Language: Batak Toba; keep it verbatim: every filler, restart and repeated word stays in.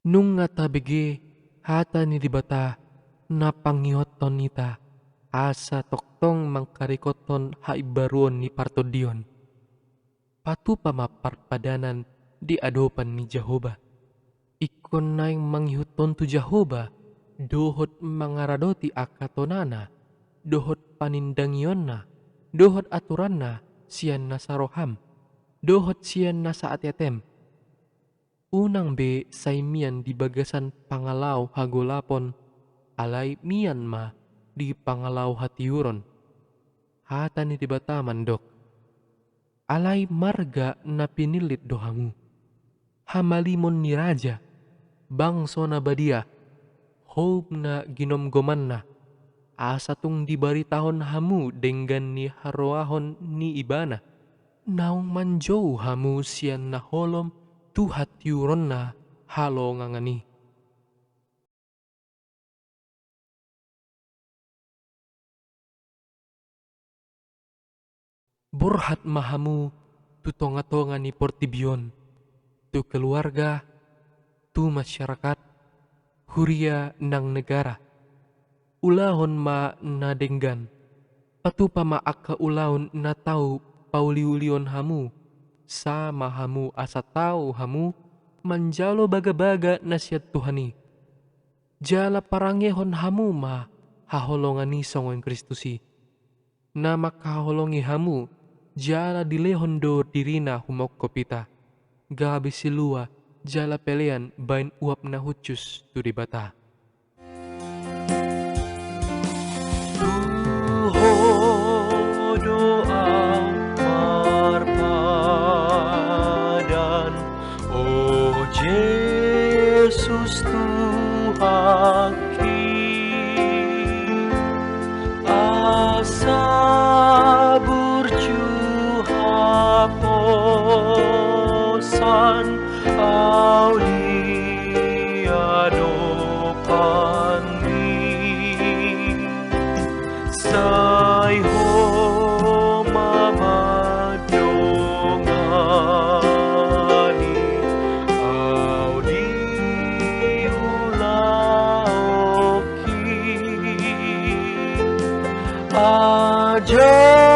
Nunga tabege hata ni Debata na pangihothon hita, asa tongtong mangkarikothon haimbaruon ni partondion. Patupa ma parpadanan di adopan ni Jahowa. Ingkon naeng mangihuthon tu Jahowa, dohot mangaradoti angka tonana, dohot panindangionna, dohot aturanna sian na saroham, dohot sian na saateatem. Unang be sai mian di bagasan pangalaho hagolapon, alai mian ma di pangalaho hatiuron. Hata ni Debata mandok: Alai marga na pinillit do hamu, hamalimon ni raja, bangso na badia, houm na ginomgomanna, asa tung dibaritahon hamu denggan ni haroahon ni Ibana. Naung manjou hamu sian na holom tu hatiuronna halongangan i. Borhat ma hamu tu tongatonga ni portibi on, tu keluarga, tu masyarakat, huria nang negara. Ulahon ma na denggan, patupa ma angka ulaon na tau pauliulihon hamu, sae ma hamu asa tau hamu manjalo bagabaga na sian Tuhan i. Jala parangehon hamu ma haholongan i songon Kristus i, na mangkaholongi hamu, jala dilehon do dirina humongkop hita, gabe silua jala pelean baen uap na hushus tu Debata. Tu Ho do ahu marpadan, o Jesus Tuhanki, asa burju haposan ahu di adopanMi. Sai Ho ma mandongani ahu di ulaonki. Ajar